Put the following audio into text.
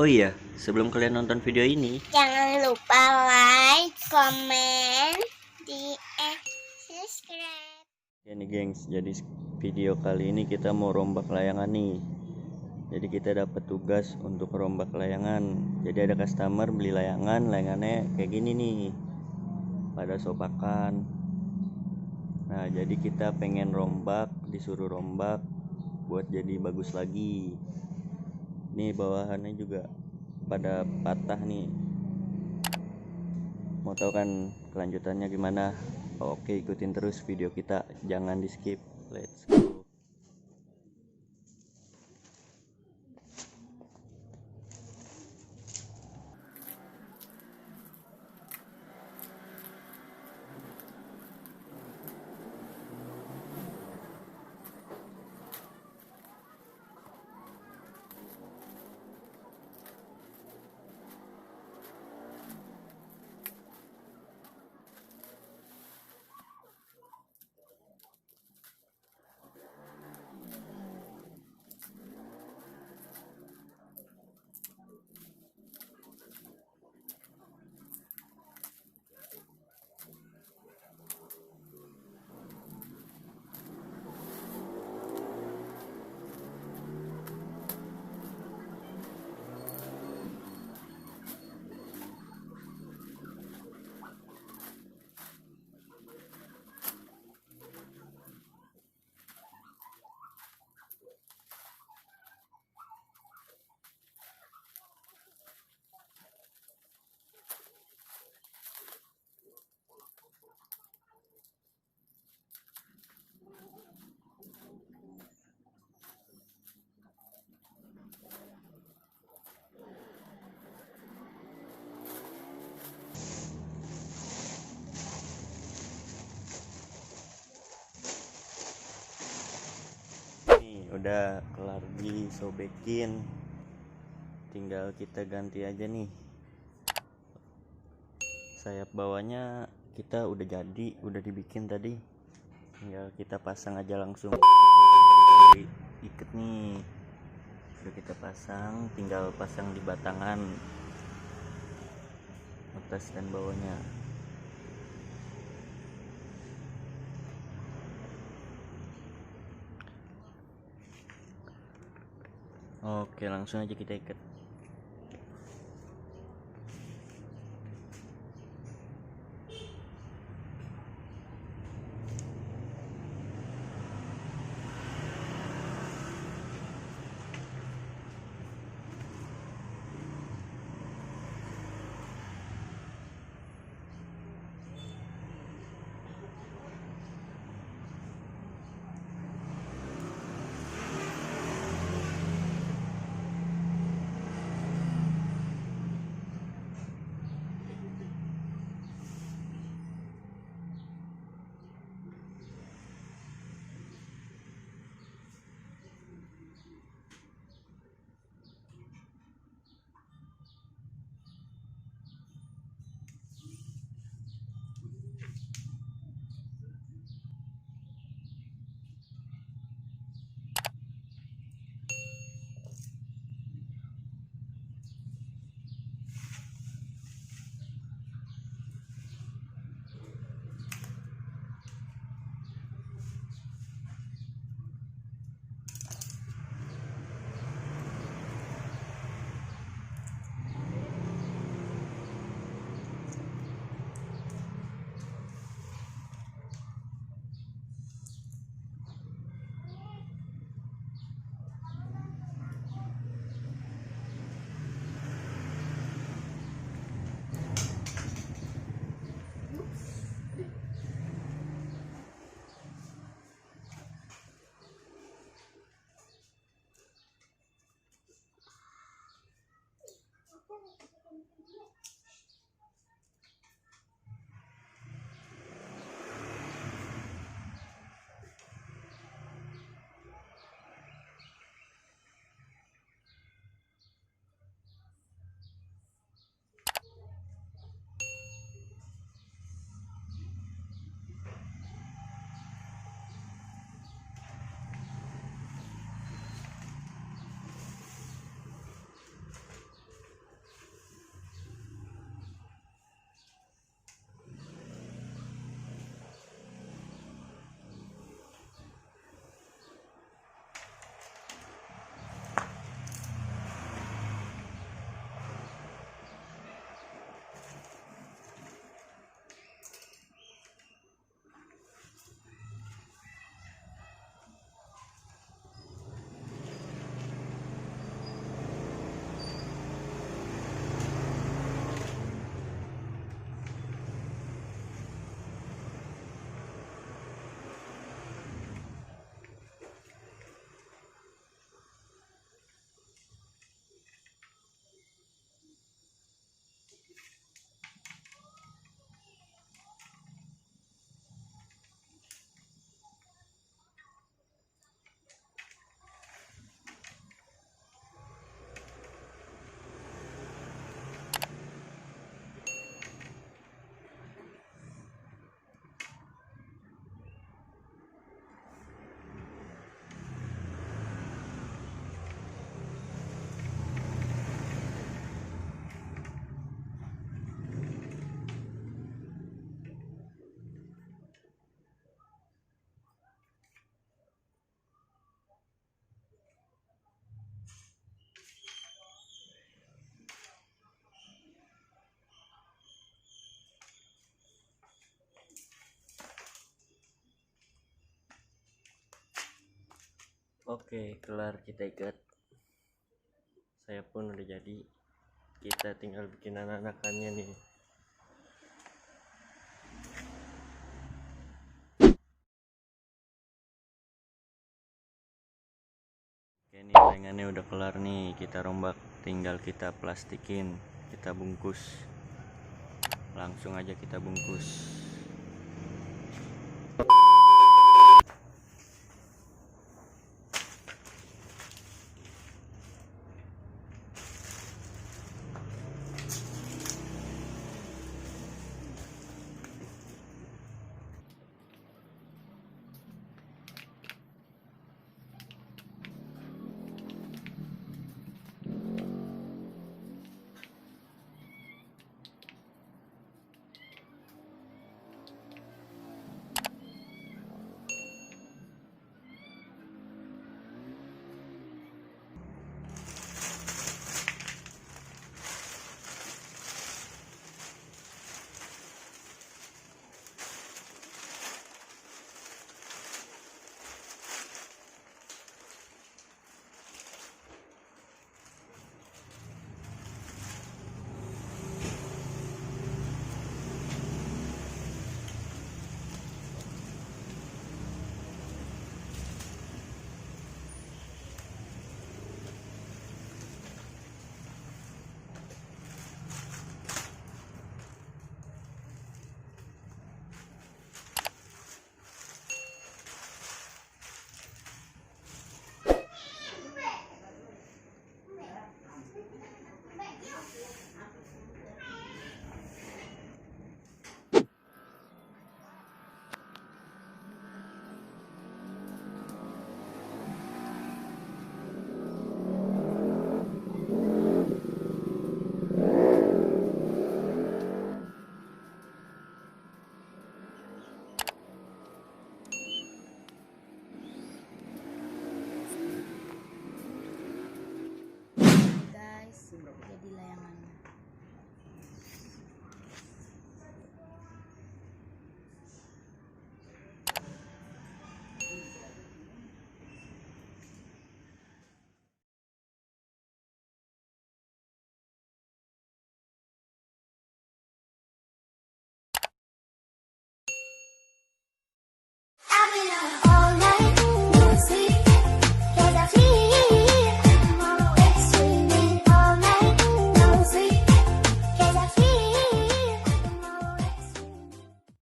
Oh iya, sebelum kalian nonton video ini, Jangan lupa like, komen, subscribe. ya nih gengs, jadi video kali ini kita mau rombak layangan nih. Jadi kita dapat tugas untuk rombak layangan. Jadi ada customer beli layangan, layangannya kayak gini nih, pada sopakan. Nah, jadi kita pengen rombak, disuruh rombak buat jadi bagus lagi. Nih bawahannya juga pada patah nih. Mau tahu kan kelanjutannya gimana? Oke, ikutin terus video kita, jangan di skip. Let's go. Nih udah kelar disobekin, tinggal kita ganti aja nih. Sayap bawahnya kita udah jadi, udah dibikin tadi, tinggal kita pasang aja langsung. Kita iket nih, udah kita pasang, tinggal pasang di batangan atas dan bawahnya. Oke, langsung aja kita ikat. Oke, kelar kita ikat. Saya pun udah jadi. Kita tinggal bikin anak-anakannya nih. Oke, nih layangannya udah kelar nih. Kita rombak, tinggal kita plastikin, kita bungkus. Langsung aja kita bungkus. Guys, jadi layangan